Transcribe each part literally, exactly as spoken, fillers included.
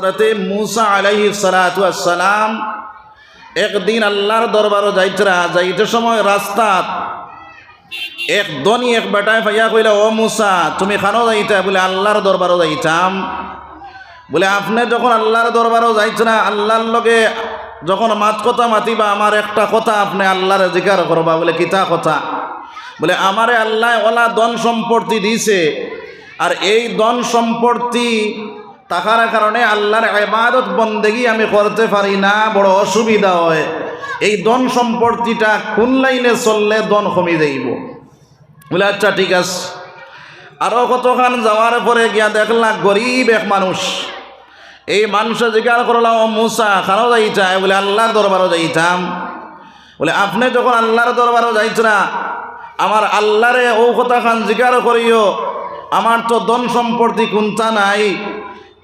হযরতে মুসা আলাইহিস সালাতু ওয়াস সালাম একদিন আল্লার দরবারো যাইতরা, যাইতে সময় রাস্তাত এক ধনী এক বেটায় পাইয়া কইলা, "ও মুসা, তুমি কানো যাইতায়?" বুলে, "আল্লার দরবারো যাইতাম।" বুলে, "আপনে যখন আল্লার দরবারো যাইতরা, আল্লার লগে যখন মাত-কথা মাতিবা, আমার একটা কথা আপনে আল্লারে জিকার করবা।" বুলে, "কিতা কথা?" বুলে, "আমারে আল্লায় অলা ধন-সম্পত্তি দিছে, আর এই ধন-সম্পত্তি থাকার কারণে আল্লার ইবাদত বন্দেগি আমি করতে পারি না, বড় অসুবিধা অয়। এই ধন-সম্পত্তিটা কুন লাইনে চললে ধন কমি যাইবো?" বুলে, "আচ্ছা, ঠিক আছে।" আরো কতখান যাওয়ার পরে গিয়া দেখলা গরিব এক মানুষ। এই মানুষে জিকার করলা, "ও মুসা, কানো যাইতায়?" বুলে, "আল্লার দরবারো যাইতাম।" বুলে, "আপনে যখন আল্লার দরবারো যাইতরা, আমার আল্লারে অউ কথাখান জিকার করিও, আমার তো ধন-সম্পত্তি কুন্তা নাই,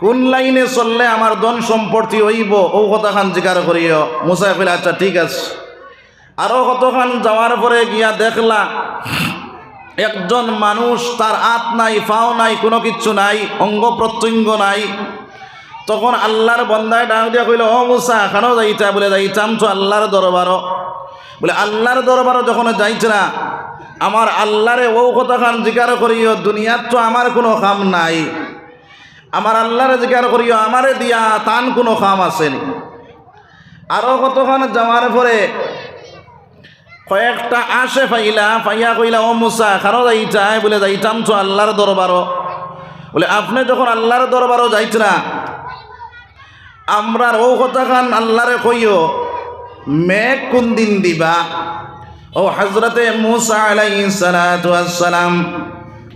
কুন লাইনে চললে আমার ধন-সম্পত্তি অইবো, অউ কথাখান জিকার করিও।" মুসায় কইলা, "আচ্ছা, ঠিক আছে।" আরো কতখান যাওয়ার পরে গিয়া দেখলা, একজন মানুষ, তার আত নাই, পাও নাই, কুনু কিচ্ছু নাই, অঙ্গ-প্রত্যঙ্গ নাই। তখন আল্লার বন্দায় ডাক দিয়া কইলা, "ও মুসা, কানো যাইতায়?" বুলে, "যাইতাম তো আল্লার দরবারো।" বুলে, "আল্লার দরবারো যখন যাইতরা, আমার আল্লারে অউ কথাখান জিকার করিও, দুনিয়াত তো আমার কুনু কাম নাই, আমার আল্লারে জিকার করিও, আমারে দিয়া তান কুনু কাম আছে নি?" আরো কতখান যাওয়ার পরে কয়েকটা আশে পাইলা, পাইয়া কইলা, "ও মুসা, কানো যাইতায়?" বুলে, "যাইতাম তো আল্লার দরবারো।" বুলে, "আপনে যখন আল্লার দরবারো যাইতরা, আমরার অউ কথাখান আল্লারে কইও, মেঘ কুন দিন দিবা?" ও হযরতে মুসা আলাইহিস সালাতু ওয়াস সালাম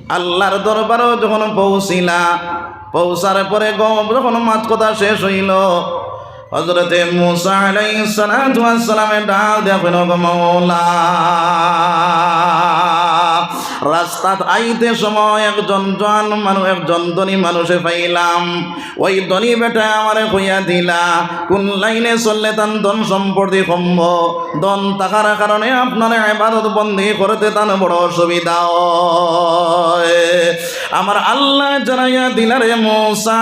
আল্লার দরবারো যখন পৌঁছিলা, পৌঁছার পরে গ-, যখন মাত-কথা শেষ অইলো, হযরতে মুসা আলাইহিস সালাতু ওয়াস সালামে ডাক দিয়া কইলা, "গো মাওলা, রাস্তাত আইতে সময় একজন জোয়ান মানুষ, একজন ধনী মানুষে পাইলাম। অউ ধনী বেটায় আমারে কইয়া দিলা, কুন লাইনে চললে তান ধন-সম্পত্তি কমবো, ধন থাকার কারণে আপনার ইবাদত বন্দেগি করতে তান বড় অসুবিধা অয়। আমার আল্লায় জানাইয়া দিলা রে মুসা,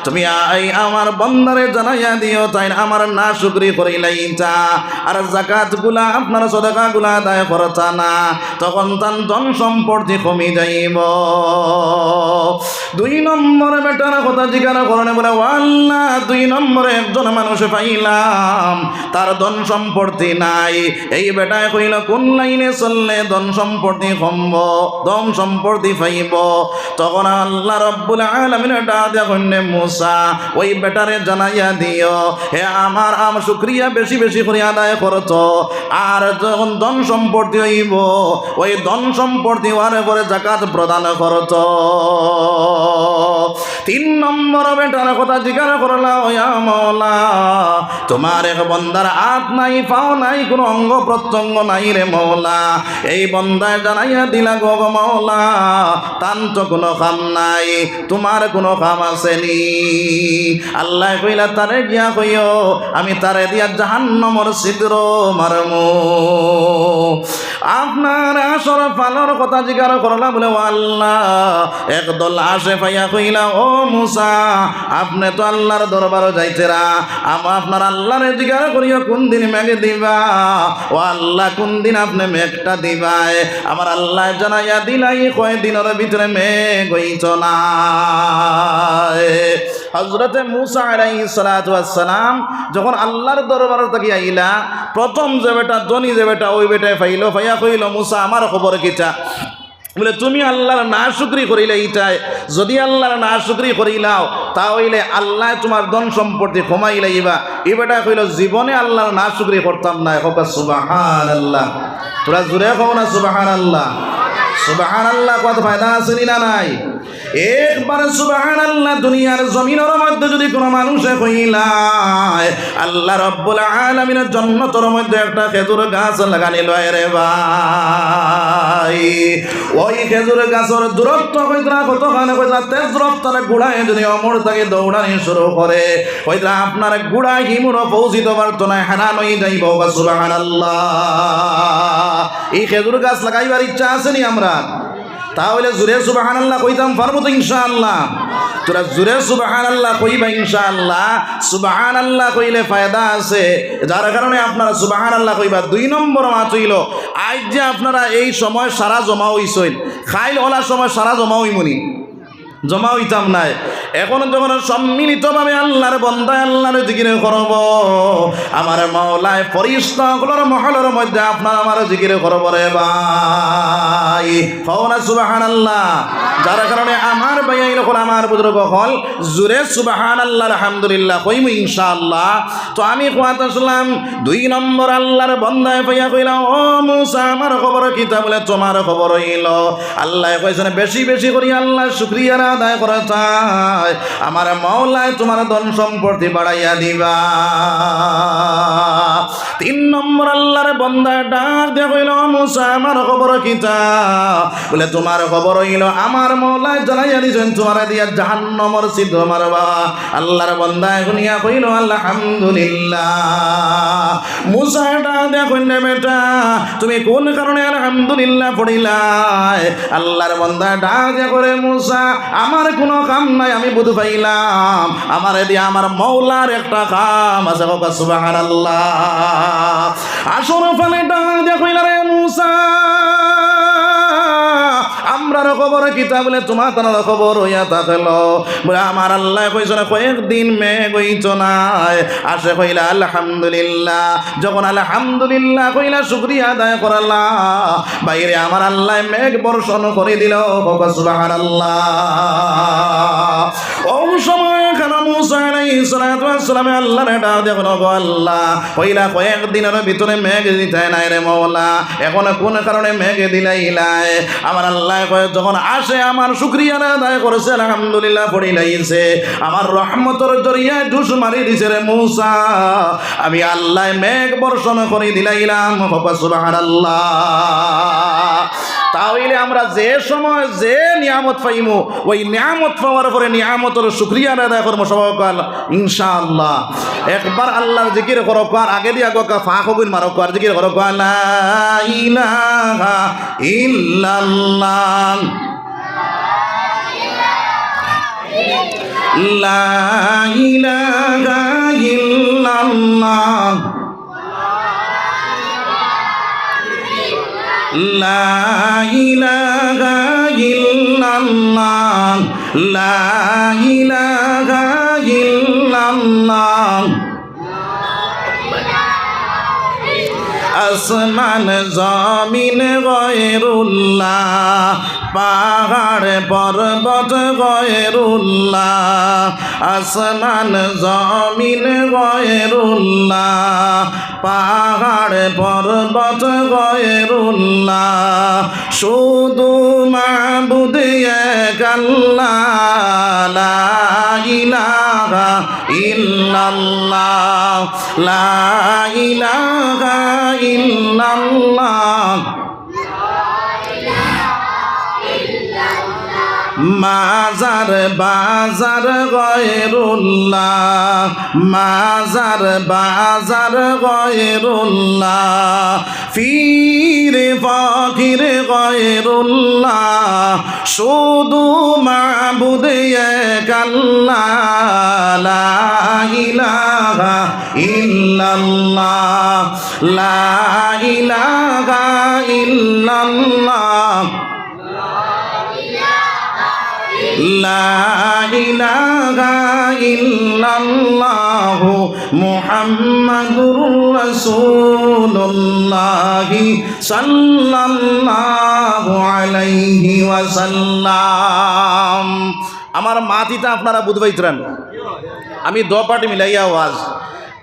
তুমি আই আমার বন্দারে জানাইয়া দিও, তাইন আমার নাশুকরি করিলাইতা, আর জাকাতগুলা, আপনার সদকাগুলা আদায় করতা না, তখন তান ধন-সম্পত্তি কমি যাইবো।" দুই নম্বর বেটার কথা জিকার করনে, বুলে, "ও আল্লা, দুই নম্বরে একজন মানুষ পাইলাম, তার ধন-সম্পত্তি নাই।" এই বেটায় কইলো, "কুন লাইনে চললে ধন-সম্পত্তি কমবো, ধন-সম্পত্তি পাইবো?" তখন আল্লা রব্বুল আলামিনে ডাক দিয়া কইন, "মুসা, অউ বেটারে জানাইয়া দিও, হে আমার, আমার শুকরিয়া বেশি বেশি করি আদায় করতো, আর যখন ধন-সম্পত্তি অইবো, অউ ধন-সম্পত্তি অওয়ার পরে জাকাত প্রদান করতো।" তিন নম্বর বেটার কথা জিকার করলা, "ও ইয়া মাওলা, তুমার এক বন্দার আত নাই, পাও নাই, কুনু অঙ্গ-প্রত্যঙ্গ নাই রে মাওলা।" এই বন্দায় জানাইয়া দিলা, "গো, গো মাওলা, তান তো কুনু কাম নাই, তুমার কুনু কাম আছে নি?" আল্লায় কইলা, "তারে গিয়া কইও, আমি তারে দিয়া জাহান্নামর ছিদ্র মারমু।" আপনার আসর পালর কথা জিকার করলা, বুলে, "ও আল্লা।" একদল আশে পাইয়া কইলা, "ও মুসা, আপনে তো আল্লার দরবারো যাইতেরা, আম-, আপনার আল্লারে জিকার করিও কুন দিন মেঘ দিবা, ও আল্লা, কুন দিন আপনে মেঘটা দিবায়?" আমার আল্লায় জানাইয়া দিলা, ই কয়দিনর ভিতরে মেঘ অইতো নায়। হযরতে মুসা আলাইহিস সালাতু ওয়াস সালাম যখন আল্লার দরবার থাকি আইলা, প্রথম যে বেটা, ধনী যে বেটা, অউ বেটায় পাইলো, পাইয়া কইলো, "মুসা, আমার খবর কিতা?" বুলে, "তুমি আল্লার নাশুকরি করিলাইতায়, যুদি আল্লার নাশুকরি করিলাও, তা অইলে আল্লায় তুমার ধন-সম্পত্তি কমাইলাইবা।" ই বেটায় কইলো, "জীবনে আল্লার নাশুকরি করতাম নায়।" কউক্কা সুবহানাল্লাহ। থুড়া জুরে কও না সুবহানাল্লাহ। সুবহানাল্লাহ কওয়াত ফায়দা আছে নি না নাই? একবার সুবহানাল্লাহ, দুনিয়ার জমিনর মধ্যে যুদি কুনু মানুষে কইলায়, আল্লা রব্বুল আলামিনে জন্নতর মধ্যে একটা খেজুর গাছ লাগানিলো রে ভাই, অউ খেজুর গাছর দূরত্ব কইতরা কতখান, কইতরা তেজ রফতার ঘোড়ায় যুদি অমর থাকি দৌড়ানি শুরু করে, কইতরা আপনার ঘোড়া হিমুরও পৌঁছিতো পারতো নায়, হেরান অইযাইবো। সুবহানাল্লাহ। ই খেজুর গাছ লাগাইবার ইচ্ছা আছে নি আমরার? তা অইলে জুরে সুবহানাল্লাহ কইতাম পারমু তো ইনশাআল্লাহ? তোরা জোরে সুবহানাল্লাহ কইবা ইনশাআল্লাহ। সুবহানাল্লাহ কইলে ফায়দা আছে, যার কারণে আপনারা সুবহানাল্লাহ কইবা। দুই নম্বর মাত অইলো, আইজ যে আপনারা এই সময় সারা জমা অইছইন, কাইল অলা সময় সারা জমা অইমুনি? জমা অইতাম নায়। এখন যখন সম্মিলিতভাবে আল্লাহর বন্দায় আল্লাহর জিকির করব, আমার মাওলায় ফিরিস্তা অকলর মহলর মধ্যে আপনার আমার জিকির করব রে ভাই। কও না সুবহানাল্লাহ। যার কারণে আমার ভাইয়াইন অকল, আমার বুজুর্গ অকল, জোরে সুবহানাল্লাহ, আলহামদুলিল্লাহ কইমু ইনশাআল্লাহ। তো আমি কওয়াত আছলাম, দুই নম্বর আল্লাহর বন্দায় পাইয়া কইলা, "ও মুসা, আমার খবর কিতা?" বলে, "তুমার খবর অইলো।" আল্লায় কইছইন, "বেশি বেশি করি আল্লাহর শুকরিয়া আদায় করতায়, আমার মাওলায় তুমার ধন সম্পত্তি বাড়াইয়া দিবা।" তিন নম্বর আল্লাহর বন্দায় ডাক দিয়া কইলো, "ও মুসা, আমার খবর কিতা?" বলে, "তুমার খবর অইলো, আমার মাওলায় জানাইয়া দিছইন, তুমারে দিয়া জাহান্নামর ছিদ্র মারবা।" আল্লাহর বন্দায় হুনিয়া কইলো, "আলহামদুলিল্লাহ।" মুসায় ডাক দিয়া কইন, "রে বেটা, তুমি কুন কারণে আলহামদুলিল্লাহ পড়িলায়?" আল্লাহর বন্দায় ডাক দিয়া কয়, "মুসা, আমার কুনু কাম নাই, আমি বুঝ পাইলাম, আমারে দিয়া আমার মাওলার একটা কাম আছে।" কও সুবহানাল্লাহ। আশরাফ আলী ডাক দিয়া কইলা, "রে মুসা, আমরার খবর কিতা?" বলে, "তুমার তানার খবর অইয়া থাকলো।" বলে, "আমার আল্লায় কইছইন কয়েকদিন মেঘ অইতো নায়।" আশে কইলা, "আলহামদুলিল্লাহ।" যখন আলহামদুলিল্লাহ কইলা, শুকরিয়া আদায় করলা, বাইরে আমার আল্লায় মেঘ বর্ষণ করি দিলো। কও সুবহানাল্লাহ। অউ সময় খানো মুসা আলাইহিস সালাতু ওয়াস সালামে আল্লারে ডাক দিয়া কইন, "গো আল্লাহ, কইলা কয়েকদিনর ভিতরে মেঘ দিতায় নায় রে মাওলা, এখন কুন কারণে মেঘ দিলাইলায়?" আমার আল্লায় কয়, "যখন আশে আমার শুকরিয়া আদায় করছে, আলহামদুলিল্লাহ পড়িলাইছে, আমার রহমতর জরিয়ায় জুশ মারি দিছে রে মুসা, আমি আল্লায় মেঘ বর্ষণ করি দিলাইলাম।" কও সুবহানাল্লাহ। তা অইলে আমরা যে সময় যে নিয়ামত পাইমু, ওই নিয়ামত পাওয়ার পরে নিয়ামতর শুকরিয়া আদায় করমু সবাই কওয়া, ইনশাআল্লাহ। একবার আল্লাহর জিকির করো, কওয়ার আগে দিয়া গো কা ফাঁক হগুন মারো, কওয়ার জিকির করো, কওয়া লা ইলাহা ইল্লাল্লাহ। লা ইলাহা ইল্লাল্লাহ। লা ইলাহা ইল্লাল্লাহ, লা ইলাহা ইল্লাল্লাহ। আসমান জমিন গয়রুল্লাহ, পাহাড় পর্বত গয়রুল্লাহ, আসমান জমিন গয়রুল্লাহ, পাহাড় পর্বত গয়রুল্লাহ, শুধু মাবুদ এক আল্লাহ, লা ইলাহা ইল্লাল্লাহ, লা ইলাহা ইল্লাল্লাহ। মাজার বাজার গয়রুল্লাহ, মাজার বাজার গয়রুল্লাহ, পীর ফকির গয়রুল্লাহ, শুধু মাবুদ এক আল্লাহ, লা ইলাহা ইল্লাল্লাহ, লা ইলাহা ইল্লাল্লাহ। লা ইলাহা ইল্লাল্লাহু মুহাম্মাদুর রাসূলুল্লাহি সাল্লাল্লাহু আলাইহি ওয়াসাল্লাম। আমার মাত ইতা আপনারা বুঝবাইতরান। আমি দ পাটি মিলাইয়া ওয়াজ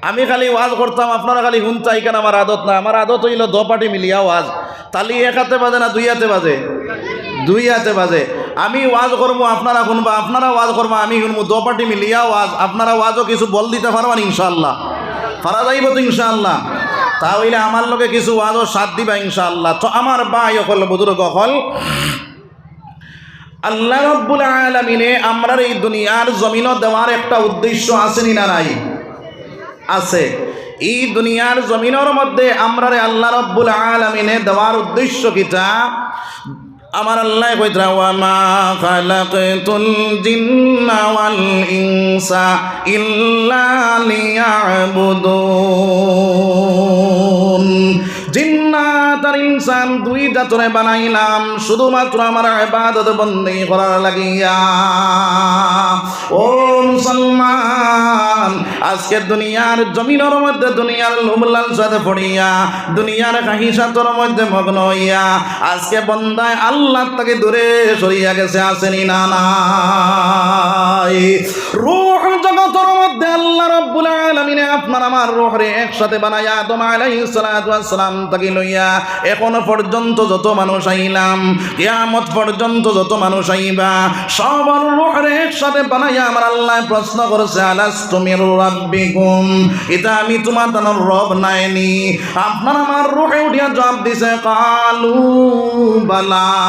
আমি খালি ওয়াজ করতাম, আপনারা খালি হুনতা, ইখান আমার আদত না। আমার আদত অইলো দ পাটি মিলিয়া ওয়াজ। তালি এক আতে বাজে না দুই আতে বাজে? দুই আতে বাজে। আমি ওয়াজ করমু, আপনারা হুনবা, আপনারা ওয়াজ করবা, আমি হুনমু, দ পাটি মিলিয়া ওয়াজ। আপনারা ওয়াজো কিছু বল দিতা পারবা নি ইনশাআল্লাহ? পারা যাইবো তো ইনশাআল্লাহ? তা অইলে আমার লগে কিছু ওয়াজো সাথ দিবা ইনশাআল্লাহ। তো আমার ভাই অকল, বুজুর্গ অকল, আল্লাহ রাব্বুল আলামিনে আমরারে ই দুনিয়ার জমিনো দেওয়ার একটা উদ্দেশ্য আছে নি না নাই? আছে। ই দুনিয়ার জমিনর মধ্যে আমরারে আল্লাহ রাব্বুল আলামিনে দেওয়ার উদ্দেশ্য কিতা? আমার আল্লায় কইতরা, "ওয়া মা খালাকতুল জিন্না ওয়াল ইনসা ইল্লা লিয়াবুদুন।" জিন্নাত আর ইনসান দুই জাতরে বানাইলাম শুধুমাত্র আমার ইবাদত বন্দেগি করার লাগিয়া। ও মুসলমান, আজকে দুনিয়ার জমিনর মধ্যে দুনিয়ার লোভ লালসাত পড়িয়া, দুনিয়ার খাহিশাতর মধ্যে মগ্ন অইয়া, আজকে বন্দায় আল্লাহ থাকি দূরে সরিয়া গেছে, আছেনি না নাই? রূহ জগতর মধ্যে আল্লাহ রাব্বুল আলামিনে আপনার আমার রূহরে একসাথে বানাইয়া আদম আলাইহিস সালাতু ওয়াস সালাম থাকি লইয়া এখন পর্যন্ত যত মানুষ আইলাম, কিয়ামত পর্যন্ত যত মানুষ আইবা, সবর রূহরে একসাথে বানাইয়া আমার আল্লায় প্রশ্ন করছে, "আলাস্তু বিরাব্বিকুম, ইতা আমি তুমার তানর রব নায়নি?" আপনার আমার রূহে উঠিয়া জবাব দিছে, "কালু বালা।"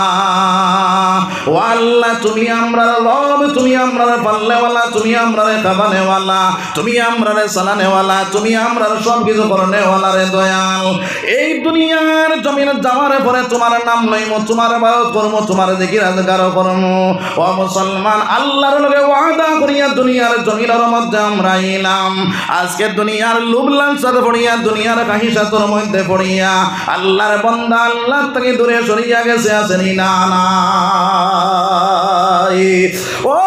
ও আল্লাহ, তুমি আমরার রব, তুমি আমরার পালনেওয়ালা, তুমি আমরারে খাবানেওয়ালা, তুমি আমরারে চালানেওয়ালা, তুমি আমরার সব কিছু করনেওয়ালা রে দয়াল। এই দুনিয়ার জমিন যাওয়ার পরে তুমার নাম লইমু, তুমার ইবাদত করমু, তুমার জিকির আজগার করমু। ও মুসলমান, আল্লাহর লগে ওয়াদা করিয়া দুনিয়ার জমিনর মধ্যে আমরা আইলাম। আজকে দুনিয়ার লোভ লালসাত পড়িয়া, দুনিয়ার খাহিশাতর মধ্যে পড়িয়া আল্লাহর বন্দা আল্লাহ থাকি দূরে সরিয়া গেছে, আছেনি না নাই? ও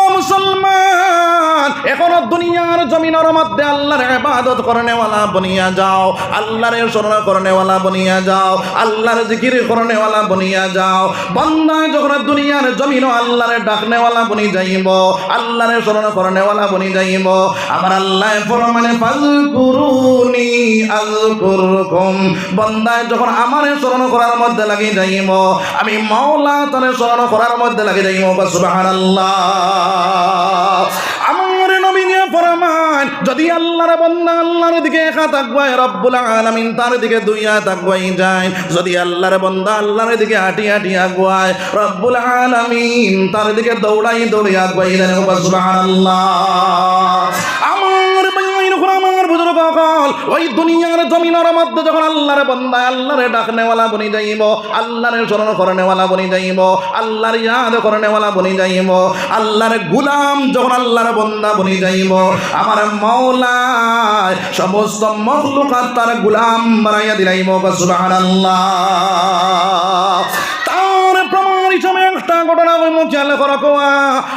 মুসলমান, এখনো দুনিয়ার জমিনর মধ্যে আল্লাহর ইবাদত করনেওয়ালা বনিয়া যাও, আল্লাহরে স্মরণ করনেওয়ালা বনিয়া যাও, আল্লাহর জিকির করনেওয়ালা বনিয়া যাও। বন্দা যখন দুনিয়ার জমিনো আল্লাহরে ডাকনেওয়ালা বনি যাইবো, আল্লাহরে স্মরণ করনেওয়ালা বনি যাইবো, আমার আল্লায় ফরমাইন, "ফাজকুরুনি আযকুরকুম।" বন্দায় যখন আমারে স্মরণ করার মধ্যে লাগি যাইবো, আমি মাওলা তারে স্মরণ করার মধ্যে লাগি যাইবো। সুবহানাল্লাহ। আমার নবীয়ে ফরমাইন, যদি আল্লাহর বন্দা আল্লাহর দিকে এক আত আগুয়ায়, রব্বুল আলামিন তার দিকে দুই আত আগুয়াই যাইন। যদি আল্লাহর বন্দা আল্লাহর দিকে আটি আটি আগুয়ায়, রব্বুল আলামিন তার দিকে দৌড়াই দৌড়াই আগুয়াই যাইন। সুবহানাল্লাহ। আমার ভাই, আমার বুজুর্গ অকল, ওই দুনিয়ার জমিনর মধ্যে যখন আল্লাহর বন্দা আল্লাহরে ডাকনেওয়ালা বনি যাইবো, আল্লাহরে স্মরণ করনেওয়ালা বনি যাইবো, আল্লাহর ইয়াদ করনেওয়ালা বনি যাইবো, আল্লাহর গুলাম যখন আল্লাহর বন্দা বনি যাইবো, আমার মাওলায় সমস্ত মখলুকাত তার গুলাম বানাইয়া দিলাইবো। সুবহানাল্লাহ। তার প্রমাণ হিসাবে একটা ঘটনা কইমু, খেয়াল করো।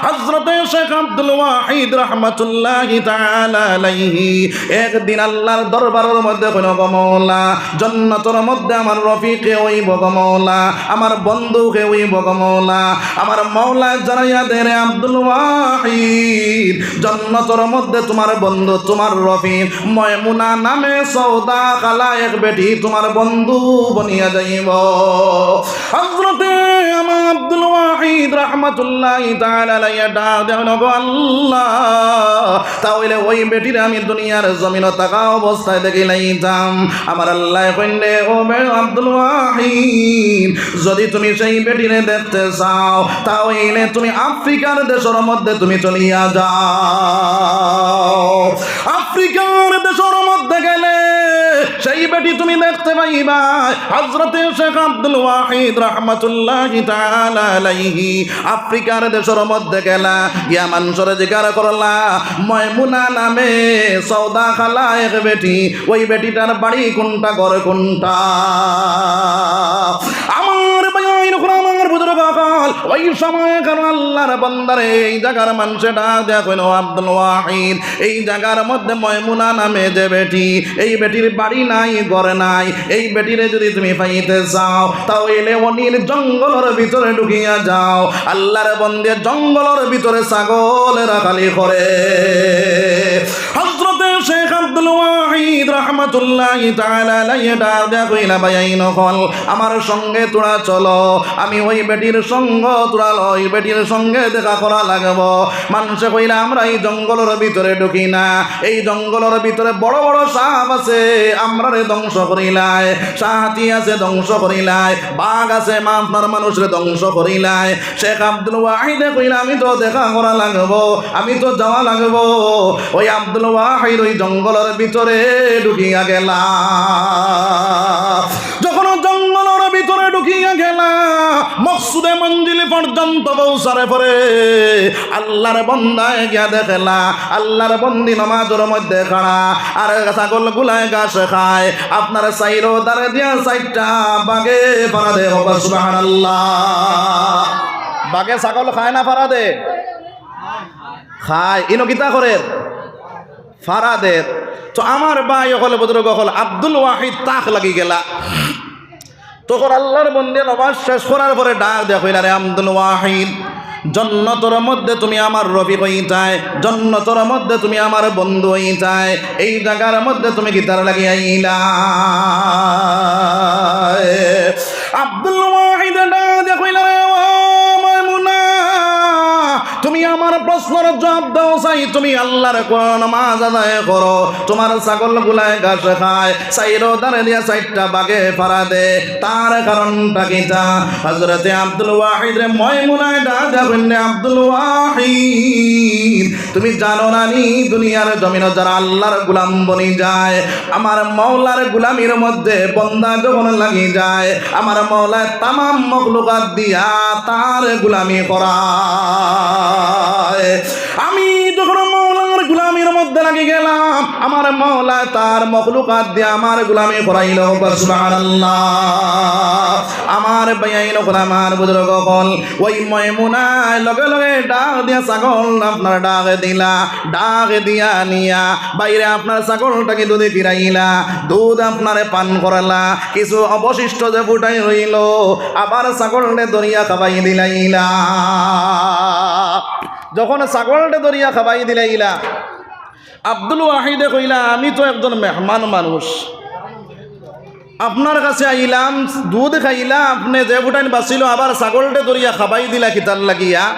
হযরতে শেখ আব্দুল ওয়াহিদ রহমাতুল্লাহি তাআলা আলাইহি একদিন আল্লাহর দরবারর মধ্যে কইন, "গো মাওলা, জন্নতর মধ্যে আমার রফিক কে অইবো গো মাওলা, আমার বন্ধু কে অইবো গো মাওলা।" আমার মাওলায় জানাইয়া দেইন, "রে আব্দুল ওয়াহিদ, জন্নতর মধ্যে তুমার বন্ধু, তুমার রফিক ময়মুনা নামে সৌদা কালা এক বেটি তুমার বন্ধু বনিয়া যাইবো।" হযরতে ইমাম আব্দুল ওয়াহিদ রহমাতুল্লাহি তাআলা আলাইহি ডাক দেইন, "গো আল্লাহ, তা অইলে ওই বেটিরে আমি দুনিয়ার জমিনো থাকা অবস্থায় দেখিলাইতাম।" আমার আল্লায় কইন, "ও বে আব্দুল ওয়াহিদ, যদি তুমি সেই বেটিরে দেখতে চাও, তা অইলে তুমি আফ্রিকার দেশর মধ্যে তুমি চলিয়া যাও। আফ্রিকার দেশর মধ্যে গেলে সেই বেটি তুমি দেখতে পাইবা।" হযরতে শেখ আব্দুল ওয়াহিদ রহমাতুল্লাহি তাআলা আলাইহি আফ্রিকার দেশর মধ্যে গেলা, গিয়া মানষরে জিকার করলা, ময়মুনা নামে সৌদা কালা এক বেটি, ওই বেটিটার বাড়ি কুনটা, ঘর কুনটা? আমার ভাই, আমার বুজুর্গ অকল, ওই সময় কারণ আল্লাহর বন্দারে এই জাগার মানষে ডাক দেইয়া কইন, "ও আব্দুল ওয়াহিদ, এই জাগার মধ্যে ময়মুনা নামে যে বেটি, এই বেটির বাড়ি নাই, ঘর নাই, এই বেটিরে যদি তুমি পাইতে চাও, তা অইলে অনির জঙ্গলর ভিতরে ঢুকিয়া যাও।" আল্লাহর বন্দে জঙ্গলর ভিতরে ছাগল রাখালি করে। হযরতে শেখ আব্দুল ওয়াহিদ রহমাতুল্লাহি তাআলা আলাইহি ডাক দেইয়া কইলা, "ভাইয়াইন অকল, আমার সঙ্গে তোরা চলো, আমি ওই বেটির সঙ্গ তোরা লও, ওই বেটির সঙ্গে দেখা করা লাগবো।" মানষে কইলা, "আমরা এই জঙ্গলর ভিতরে ঢুকি না, এই জঙ্গলর ভিতরে বড় বড় সাপ আছে, আমরারে ধ্বংস করিলায়, সাহাতি আছে ধ্বংস করিলায়, বাঘ আছে আপনার মানুষরে ধ্বংস করিলায়।" শেখ আব্দুল ওয়াহিদে কইলা, "আমি তো দেখা করা লাগবো, আমি তো যাওয়া লাগবো।" ওই আব্দুল ওয়াহিদ ওই জঙ্গলর ভিতরে ঢুকিয়া গেলা। যখন জঙ্গলর ভিতরে ঢুকি গিয়া গেলা, মকসুদে মঞ্জিল পর্যন্ত পৌঁছার পরে আল্লাহর বন্দায় গিয়া দেখলা, আল্লাহর বন্দি নমাজর মধ্যে খাড়া, আর ছাগলগুলায় ঘাস খায়। আপনার চাইরো ধারে দিয়া চাইরটা বাঘে ফাড়া দে, কউক্কা সুবহানাল্লাহ। বাঘে ছাগল খায় না ফাড়া দে? খায়। ইনো কিতা করের? ফাড়া দের। তো আমার ভাই অকল, বুজুর্গ অকল, আব্দুল ওয়াহিদ তাক লাগি গেলা। তখন আল্লাহর বন্দে নমাজ শেষ করার পরে ডাক দিয়া কইলা, "রে আব্দুল ওয়াহিদ, জন্নতর মধ্যে তুমি আমার রফিক অইতায়, জন্নতর মধ্যে তুমি আমার বন্ধু অইতায়, এই জাগার মধ্যে তুমি কিতার লাগি আইলা?" আব্দুল ওয়াহিদ ডাক দিয়া কইলা, "রে ও ময়মুনা, তুমি আমার প্রশ্নর জবাব দেও চাই, তুমি আল্লাহর কোন নমাজ আদায় করো, তোমার ছাগলগুলায় ঘাস খায়, চাইরো ধারে দিয়া চাইরটা বাঘে ফাড়া দে, তার কারণটা কিতা?" হযরতে আব্দুল ওয়াহিদরে ময়মুনায় ডাক দিয়া কইলা, "আব্দুল ওয়াহিদ, তুমি জানো না নি, দুনিয়ার জমিনো যারা আল্লাহর গোলাম বনি যায়, আমার মাওলার গোলামির মধ্যে বন্দা যখন লাগি যায়, আমার মাওলায় তামাম মখলুকাত দিয়া তার গোলামি করায়। আমি যখন মাওলার গোলামির মধ্যে লাগি গেলাম, আমার মাওলায় তার মখলুকাত দিয়া আমার গোলামি করাইল।" সুবহানাল্লাহ। আমার ভাইয়াইন অকল, আমার বুজুর্গ অকল, ওই ময়মুনায় লগে লগে ডাক দিয়া ছাগল আপনার ডাক দিলা, ডাক দিয়া নিয়া, "বাইরে আপনার ছাগলটাকে দুধে ফিরাইলা, দুধ আপনারে পান করালা, কিছু অবশিষ্ট যে ফুটাই রইল, আবার ছাগলরে ধরিয়া খাবাই দিলাইলা।" যখন ছাগলরে ধরিয়া খাবাই দিলাইলা, আব্দুল ওয়াহিদে কইলা, "আমি তো একজন মেহমান মানুষ, আপনার কাছে আইলাম, দুধ খাইলা, আপনে যে ফুটাইন বাঁচিল, আবার ছাগলরে ধরিয়া খাবাই দিলা কিতার লাগিয়া?"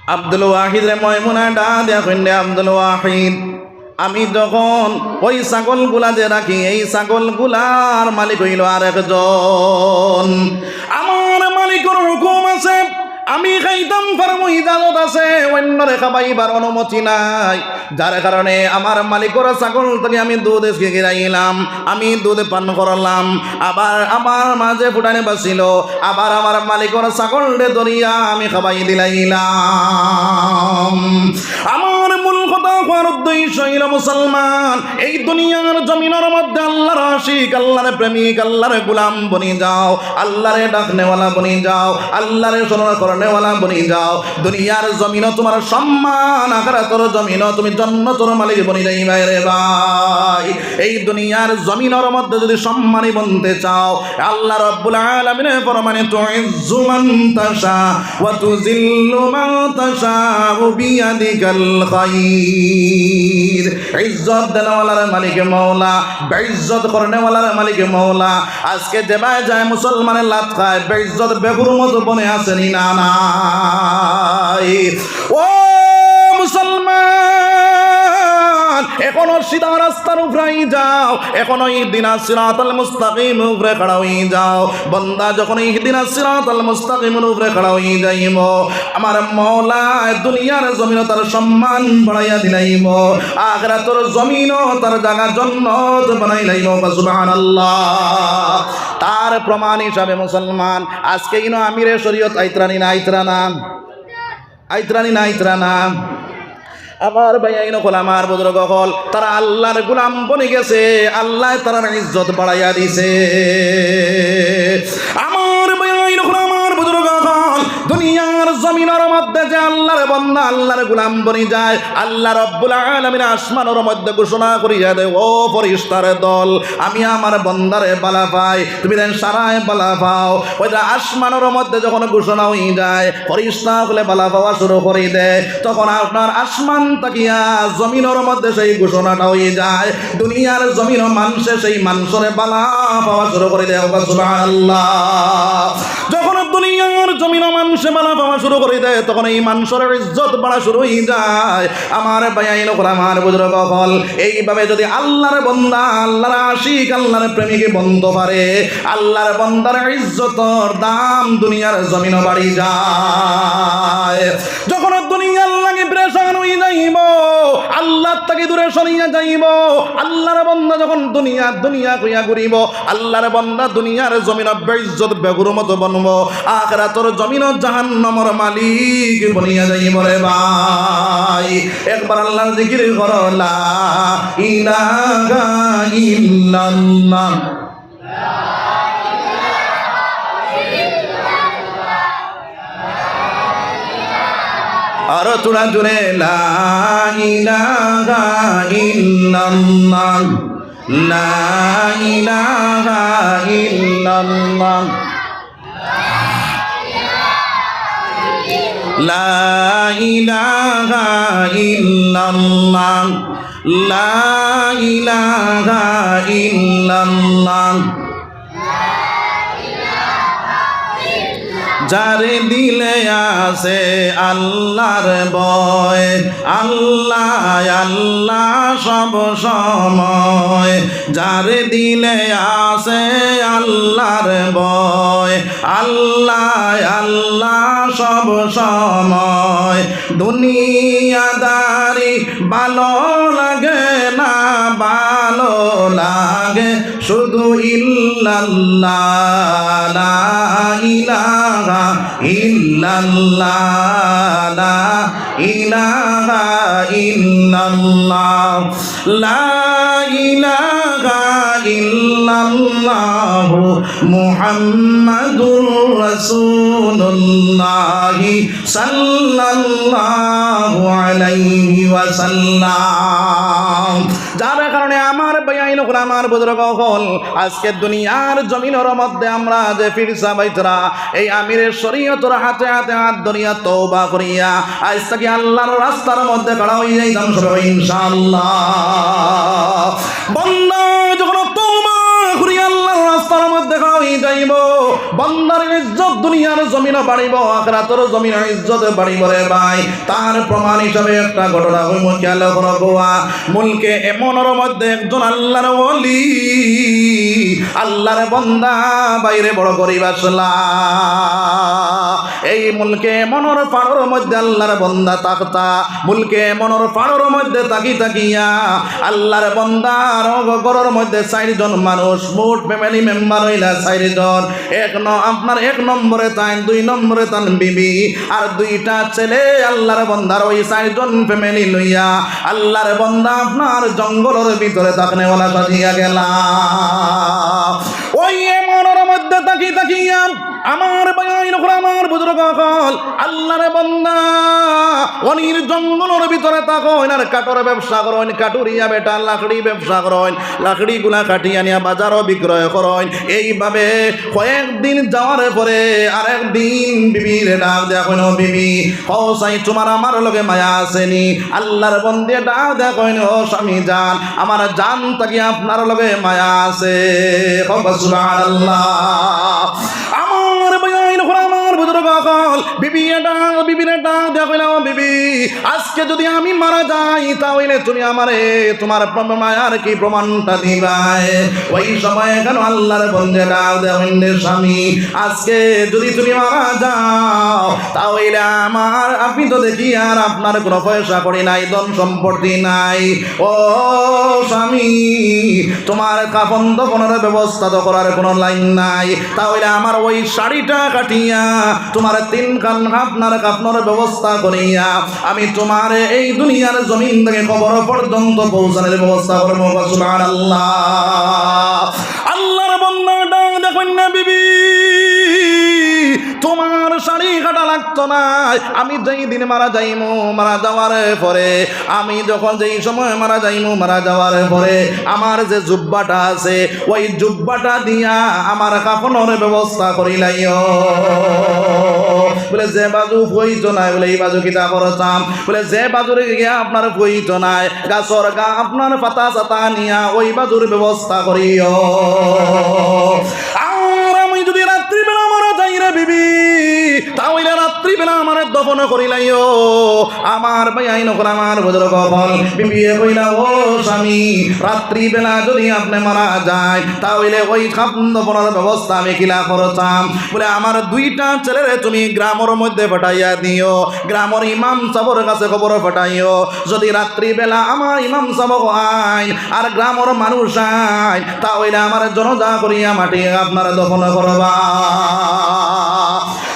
আব্দুল ওয়াহিদরে ময়মুনায় ডাক দিয়া কইলা, "আব্দুল ওয়াহিদ, আমি যখন ওই ছাগলগুলা যে রাখি, এই ছাগলগুলার মালিক অইল আরেকজন। আমার মালিকর হুকুম আছে, আমি খাইতাম পারমু, ইজাজত আছে, অইন্যরে খাবাইবার অনুমতি নাই। যার কারণে আমার মালিকর ছাগল থাকি আমি দুধ এসকে গিরাইলাম, আমি দুধ পান করলাম, আবার আমার মাঝে ফুটানি বাঁচিল, আবার আমার মালিকর ছাগলরে ধরিয়া আমি খাবাই দিলাইলাম।" আমার মূল কথা কওয়ার উদ্দেশ্য অইল, মুসলমান, এই দুনিয়ার জমিনর মধ্যে আল্লাহর আশিক, আল্লাহর প্রেমিক, আল্লাহর গোলাম বনি যাও, আল্লাহরে ডাকনেওয়ালা বনি যাও, আল্লাহরে স্মরণ করনেওয়ালা বনি যাও। দুনিয়ার জমিনো তোমার সম্মান, আখিরাতর জমিনো তুমি জন্নতর মালিক বনি যাইবায় রে ভাই। এই দুনিয়ার জমিনর মধ্যে যদি সম্মানী বনতে চাও, আল্লাহ রাব্বুল আলামিনে ফরমানে, "তুইজ্জু মান তাশা ওয়া তুযিল্লু মান তাশা বিয়াদিকাল খাইর।" ইজ্জত দেনেওয়ালার মালিক মওলা, বেইজ্জত করনেওয়ালার মালিক মওলা। আজকে যেবায় যায় মুসলমানে লাত খায়, বেইজ্জত বেহুরমত বনে আছে নি না নাই? ও মুসলমান, এখনো সিধা রাস্তার উপরে আই যাও, এখনো ইহদিনাস সিরাতাল মুস্তাকিম উপরে খাড়া অই যাও। বন্দা যখন ইহদিনাস সিরাতাল মুস্তাকিমর উপরে খাড়া অই যাইব, আমার মওলায় দুনিয়ার জমিনো তার সম্মান বাড়াইয়া দিলাইব, আখিরাতর জমিনো তার জাগা জন্নত বানাইলাইব। সুবহানাল্লাহ। তার প্রমাণ হিসাবে মুসলমান, আজকে ইনো আমিরে শরীয়ত আইতরা নি না আইতরা না? আইতরা নি না আইতরা না? আমার ভাইয়াইন অকল, আমার বুজুর্গ অকল, তারা আল্লাহর গোলাম বনি গেছে, আল্লায় তারার ইজ্জত বাড়াইয়া দিছে। আমার ভাইয়াইন অকল, আমার বুজুর্গ অকল, দুনিয়ার জমিনর মধ্যে যে আল্লাহর বন্দা, আল্লাহর গোলাম বনি যায়, আল্লাহ রাব্বুল আলামিন আসমানর মধ্যে ঘোষণা করিয়া দেয়, "ও ফিরিস্তার দল, আমি আমার বন্দারে বালা পাই, তুমি তাইন সারায় বালা পাও।" ওই যে আসমানর মধ্যে যখন ঘোষণা অই যায়, ফিরিস্তা অকলে বালা পাওয়া শুরু করি দেয়, তখন আপনার আসমান থাকিয়া জমিনর মধ্যে সেই ঘোষণাটা অই যায়, দুনিয়ার জমিনো মানষে সেই মানষরে বালা পাওয়া শুরু করি দেয়। সুবহানাল্লাহ। যখন দুনিয়ার জমিনো মানষে বালা পাওয়া শুরু করি দেয়, তখন এই মানষর ইজ্জত বাড়া শুরু অই যায়। আমার ভাইয়াইন অকল, আমার বুজুর্গ অকল, এইভাবে যদি আল্লাহর বন্দা, আল্লাহর আশিক, আল্লাহর প্রেমিক বনতো পারে, আল্লাহর বন্দার ইজ্জতর দাম দুনিয়ার জমিনো বাড়ি যায়। যখন দুনিয়ার লাগি পেরেশান অই যাইব, আল্লাহর থাকি দূরে সরিয়া যাইবো। আল্লাহর বান্দা যখন দুনিয়া দুনিয়া কইয়া ঘুরিবো, আল্লাহর বান্দা দুনিয়ার জমিন বেইজ্জত বেগুর মতো বনবো, আখেরাতর জমিন জাহান্নামর মালিক বনিয়া যাইবো রে ভাই। একবার আল্লাহর জিকির করো, লা ইলাহা ইল্লাল্লাহ। আরো থুড়া জোরে, লা ইলাহা ইল্লাল্লাহ, লা ইলাহা ইল্লাল্লাহ, লা ইলাহা ইল্লাল্লাহ, লা ইলাহা ইল্লাল্লাহ। যার দিলে আছে আল্লাহর ভয়, আল্লাহ আল্লাহ সব সময়। যার দিলে আছে আল্লাহর ভয়, আল্লাহ আল্লাহ সব সময়। দুনিয়াদারি ভালো লাগে না, ভালো লাগে শুধু ইল্লাল্লাহ, লা ইলাহা ইল্লাল্লাহ, লা ইলাহা ইল্লাল্লাহ, লা ইলাহা ইল্লাল্লাহু মুহাম্মাদুর রাসূলুল্লাহ সাল্লাল্লাহু আলাইহি ওয়াসাল্লাম। যার কারণে আমার ভাইয়াইন অকল, আমার বুজুর্গ অকল, আজকে দুনিয়ার জমিনর মধ্যে আমরা যে পীর সাব আইতরা, এই আমিরে শরীয়তর হাতে হাতে হাত ধরিয়া তওবা করিয়া আইজ থাকি আল্লাহর রাস্তার মধ্যে খাড়া অইয়া যাইতাম সবে ইনশাআল্লাহ। বান্দা যখন তওবা করিয়া আল্লাহর রাস্তার মধ্যে খাড়া অইয়া যাইবো, বান্দার ইজ্জত দুনিয়ার জমিনো বাড়িবো, আখিরাতর জমিনো ইজ্জত বাড়িবো রে ভাই। তার প্রমাণ হিসাবে একটা ঘটনা কইমু, খেয়াল করো বাবা। মুলকে এমনর মধ্যে একজন আল্লাহর ওলি, আল্লাহর বান্দা, বাইরে বড় গরিব আছলা। এই মুলকে এমনর পাড়র মধ্যে আল্লাহর বান্দা থাকতা, মুলকে এমনর পাড়র মধ্যে থাকি থাকিয়া আল্লাহর বান্দার ঘরর মধ্যে চাইরজন মানুষ, মোট family member অইলা চাইরজন। এক ন-, আপনার এক নম্বরে তাইন, দুই নম্বরে তান বিবি, আর দুইটা ছেলে। আল্লাহর বান্দার ওই চাইরজন family লইয়া আল্লাহর বান্দা আপনার জঙ্গলর ভিতরে থাকনেওয়ালা সাজিয়া গেলা। ওই এমনর মধ্যে থাকি থাকিয়া আমার ভাইয়াইন অকল, আমার বুজুর্গ অকল, আল্লাহর বান্দা অনির জঙ্গলর ভিতরে থাকইন আর কাঠর ব্যবসা করইন, কাঠুরিয়া বেটা লাকড়ি ব্যবসা করইন, লাকড়িগুলা কাটিয়া নিয়া বাজারো বিক্রয় করইন। এইভাবে কয়েকদিন যাওয়ার পরে আরেকদিন বিবিরে ডাক দেয়া কইন, "ও বিবি, কও চাই তুমার আমার লগে মায়া আছে নি?" আল্লাহর বন্দায় ডাক দেয়া কইন, "ও স্বামী জান, আমার জান থাকি আপনার লগে মায়া আছে।" কও সুবহানাল্লাহ। আমার ভাইয়াইন অকল, আমার বুজুর্গ অকল, বিবিয়ে ডাক, বিবিরে ডাক দেয়া কইলা, "ও বিবি, আজকে যদি আমি মারা যাই, তা অইলে তুমি আমারে তুমার প্র-, মায়ার কি প্রমাণটা দিবায়?" ওই সময় কেন আল্লাহর বন্দায় ডাক দেয়া কইন, "স্বামী, আজকে যদি তুমি মারা যাও, তা অইলে আমার, আমি তো দেখি আর আপনার কোনো পয়সা কড়ি নাই, ধন সম্পত্তি নাই। ও স্বামী, তুমার কাফন দাফনর ব্যবস্থা তো করার কোনো লাইন নাই, তা অইলে আমার ওই শাড়িটা কাটিয়া তুমার তিনখান আপনার কাফনর ব্যবস্থা করিয়া আমি তুমারে এই দুনিয়ার জমিন থাকি কবর পর্যন্ত পৌঁছানির ব্যবস্থা করমু।" সুবহানাল্লাহ। আল্লাহর বন্দায় ডাক দেয়া কইন, "বিবি, তুমার শাড়ি কাটা লাগতো নায়। আমি যেই দিন মারা যাইমু, মারা যাওয়ার পরে, আমি যখন যেই সময় মারা যাইমু, মারা যাওয়ার পরে আমার যে জুব্বাটা আছে, ওই জুব্বাটা দিয়া আমার কাফনর ব্যবস্থা করিলাইও।" বলে, "যে বাজু ফুয়াইতো নায়।" বলে, "ই বাজু কিতা করতাম?" বলে, "যে বাজুরে গিয়া আপনার ফুয়াইতো নায়, গাছর গা আপনার পাতা চাতা নিয়া ওই বাজুর ব্যবস্থা করিও। আর আমি যদি রাত্রিবেলা মারা যাই রে বিবি, তা অইলে রাত্রিবেলা আমারে দফন করিলাইও। আমার ভাইয়াইন অকল, আমার বুজুর্গ অকল, বিবিয়ে কইলা, "ও স্বামী, রাত্রিবেলা যুদি আপনে মারা যাইন, তা অইলে ওই কাফন দফনর ব্যবস্থা আমি কিলা করতাম?" বলে, "আমার দুইটা ছেলেরে তুমি গ্রামর মধ্যে পাঠাইয়া দিও, গ্রামর ইমাম সাবর কাছে খবর পাঠাইও, যুদি রাত্রিবেলা আমার ইমাম সাব আইন আর গ্রামর মানুষ আইন, তা অইলে আমার জানাজা করিয়া মাটি আপনার দফন করবা।"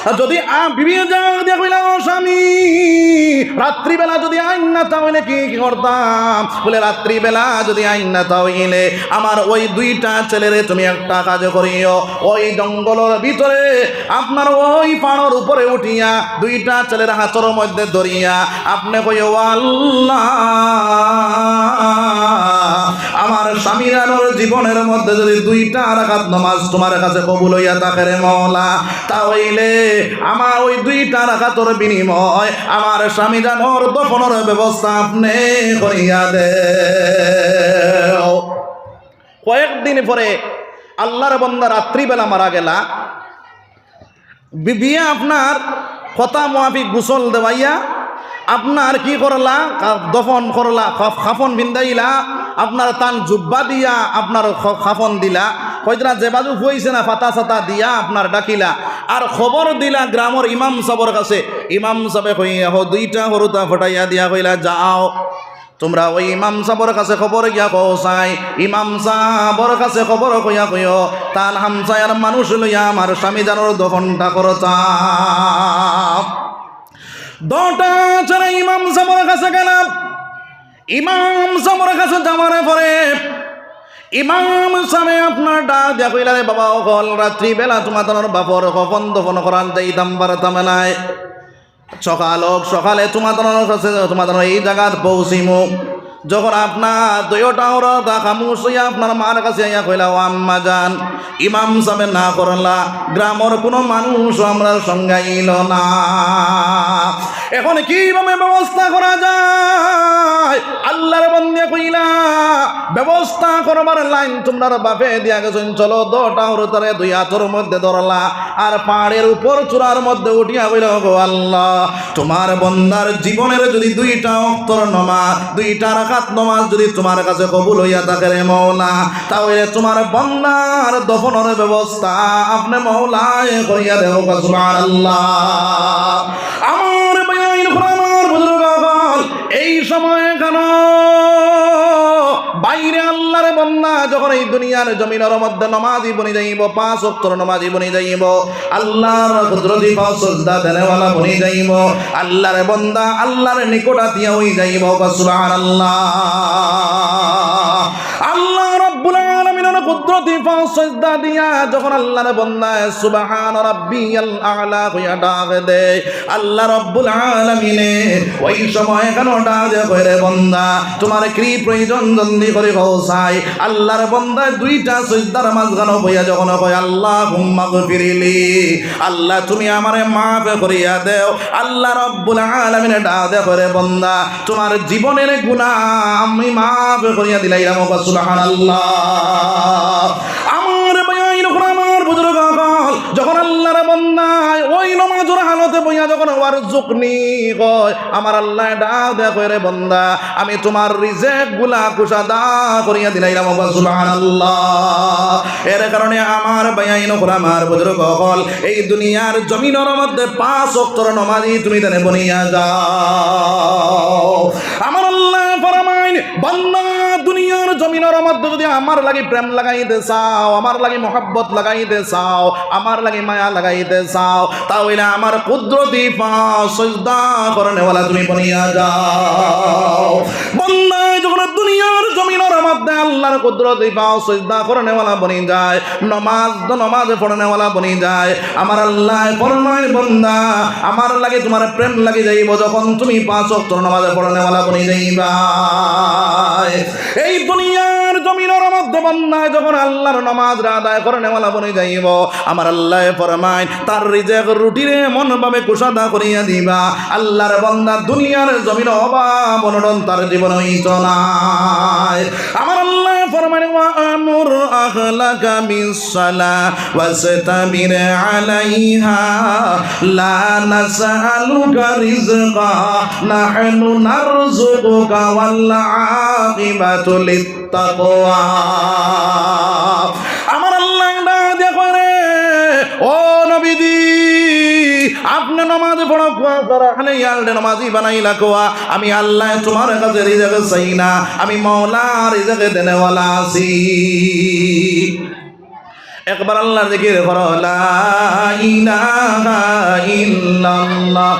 আর যুদি আ, বিবিয়ে ডাক দিয়া কইলা, "ও স্বামী, রাত্রিবেলা যুদি আইন না, তা অইলে কি, কি করতাম?" বলে, "রাত্রিবেলা যুদি আইন না, তা অইলে আমার ওই দুইটা ছেলেরে তুমি একটা কাজ করিও, ওই জঙ্গলর ভিতরে আপনার ওই পাড়র উপরে উঠিয়া দুইটা ছেলের হাতর মধ্যে ধরিয়া আপনে কইও, 'ও আল্লাহ, আমার স্বামী জানর জীবনর মধ্যে যুদি দুইটা রাকাত নামাজ তুমার কাছে কবুল অইয়া থাকে রে মওলা, তা অইলে আমার ওই দুইটা রাকাতর বিনিময় আমার স্বামী জানর দফনর ব্যবস্থা আপনে করিয়া দেও।'" কয়েকদিন পরে আল্লার বন্দা রাত্রিবেলা মারা গেলা। বিবিয়ে আপনার কথা মুয়াফিক গোসল দেওয়াইয়া আপনার কি করলা? কা-, দফন করলা, কাফ-, কাফন পিন্দাইলা, আপনার তান জুব্বা দিয়া আপনার খ-, কাফন দিলা, কইতরা যে বাজু ফুয়াইছে না, ফাতা সাতা দিয়া আপনার ঢাকিলা, আর খবর দিলা গ্রামর ইমাম সাবর কাছে। ইমাম সাবে কইয়া, হো, দুইটা হুরুতা ফটাইয়া দিয়া কইলা, "যাও, তুমরা ওই ইমাম সাবর কাছে খবর গিয়া কও চাই, ইমাম সাবর কাছে খবর কইয়া কইও, তান হামসায়ার মানুষ লইয়া আমার স্বামী জানর দফনটা করতা।" দুইটা ছেলে ইমাম সাবর কাছে গেলা। ইমাম সাবর কাছে যাওয়ার পরে ইমাম সাবে আপনার ডাক দিয়া কইলা, "রে বাবা অকল, রাত্রিবেলা তুমাতানর বাপর কাফন দফন করাত যাইতাম পারতাম নায়।" সকাল হোক, সকালে তুমাতানর কাছে, তুমাতানর এই জাগাত পৌঁছিমু। যখন আপনার দুইওটা হুরুতা খামুশ অইয়া আপনার মার কাছে আইয়া কইলা, "ও আম্মা জান, ইমাম সাবে না করলা, গ্রামর কুনু মানুষ আমরার সঙ্গে আইলো না, এখন কিভাবে ব্যবস্থা করা যায়?" আল্লার বন্দায় কইলা, "ব্যবস্থা করবার লাইন তুমরার বাপে দিয়া গেছইন, চলো।" দুইটা হুরুতারে দুই হাতর মধ্যে ধরলা, আর পাড়র উপর চূড়ার মধ্যে উঠিয়া কইলা, "গো আল্লাহ, তুমার বন্দার জীবনর যুদি দুইটা অক্তর নমাজ, দুইটা রাকাত নমাজ যুদি তুমার কাছে কবুল অইয়া থাকে রে মওলা, তা অইলে তুমার বন্দার দফনর ব্যবস্থা আপনে মওলায় করিয়া দেও।" সুবহানাল্লাহ। আমার ভাইয়াইন অকল, আমার বুজুর্গ অকল, এই সময় কেন বাইরে আল্লার বন্দা যখন এই দুনিয়ার জমিনর মধ্যে নমাজি বনি যাইবো, পাঁচ অক্তর নমাজি বনি যাইবো, আল্লার কুদরতি পাও সজদা দেনেওয়ালা বনি যাইবো, আল্লার বন্দা আল্লার নিকট আতিয়া অই যাইবো। সুবহানাল্লাহ। আল্লাহ রাব্বুল আলামিনর কুদরতি পাও সজদা দিয়া যখন আল্লার বন্দায় সুবহান রাব্বিয়াল আলা কইয়া ডাক দেয়, আল্লাহ রাব্বুল আলামিনে ওই সময় কেন ডাক দিয়া কয়, "রে বন্দা, তুমার কি প্রয়োজন জলদি করি কও চাই।" আল্লার বন্দায় দুইটা সজদার মাঝখানো বইয়া যখন কয়, "আল্লাহুম্মা গফিরলি, আল্লাহ তুমি আমারে মাফ করিয়া দেও।" আল্লাহ রাব্বুল আলামিনে ডাক দিয়া কয়, "রে বন্দা, তুমার জীবনর গুনাহ আমি মাফ করিয়া দিলাইলাম।" সুবহানাল্লাহ। আমার ভাইয়াইন অকল, আমার বুজুর্গ অকল, যখন আল্লার বন্দায় ওই নমাজর হালতে বইয়া যখন ওয়ারজুকনি কয়, আমার আল্লায় ডাক দিয়া কয়, "রে বন্দা, আমি তুমার রিজেক গুলা কুশাদা করিয়া দিলাইলাম।" সুবহানাল্লাহ। এর কারণে আমার ভাইয়াইন অকল, আমার বুজুর্গ অকল, এই দুনিয়ার জমিনর মধ্যে পাঁচ অক্তর নমাজি তুমি তানে বনিয়া যাও। আমার আল্লায় ফরমাইন, "বান্দা, দুনিয়ার জমিনর মধ্যে যুদি আমার লাগি প্রেম লাগাইতে চাও, আমার লাগি মহব্বত লাগাইতে চাও, আমার লাগি মায়া লাগাইতে চাও, তা অইলে আমার কুদরতি পাও সজদা করনেওয়ালা তুমি বনিয়া যাও।" বান্দা যখন দুনিয়ার জমিনর মধ্যে আল্লার কুদরতি পাও সজদা করনেওয়ালা বনি যায়, নমাজ তো নমাজ পড়নেওয়ালা বনি যায়, আমার আল্লায় ফরমাইন, "বন্দা, আমার লাগি তুমার প্রেম লাগি যাইবো যখন তুমি পাঁচ অক্তর নমাজ পড়নেওয়ালা বনি যাইবায়।" এই দুনিয়ার জমিনর মধ্যে বান্দা যখন আল্লার নমাজ আদায় করনেওয়ালা বনি যাইবো, আমার আল্লায় ফরমাইন, তার রিজেক রুটিরে এমন ভাবে কুশাদা করিয়া দিবা, আল্লার বন্দা দুনিয়ার জমিন অভাব অনটন তার জীবন অইতো নায়। আমার আল্লায় ফরমাইন, "ওয়া আমুর আহলাকা বিস সালাহ ওয়াসতাবির আলাইহা, লা নাসআলুকা রিজকা, নাহনু নারযুকুকা, ওয়াল আকিবাতু লিত তাকওয়া।" আমার আল্লাহ ডাক দিয়া কয় রে, "ও নবীজি, আপনে নমাজ পড়ো কুয়া, আপনারে আহলে ইয়ালরে নমাজি বানাইলা কুয়া, আমি আল্লাহ তুমার কাছে রিজিক চাই না, আমি মওলা রিজিক দেনেওয়ালা আছি।" একবার আল্লাহর জিকির করো, লা ইলাহা ইল্লাল্লাহ।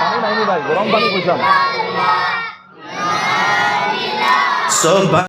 পানি নাইনি ভাই, গরম পানি কইছাম। সুবহান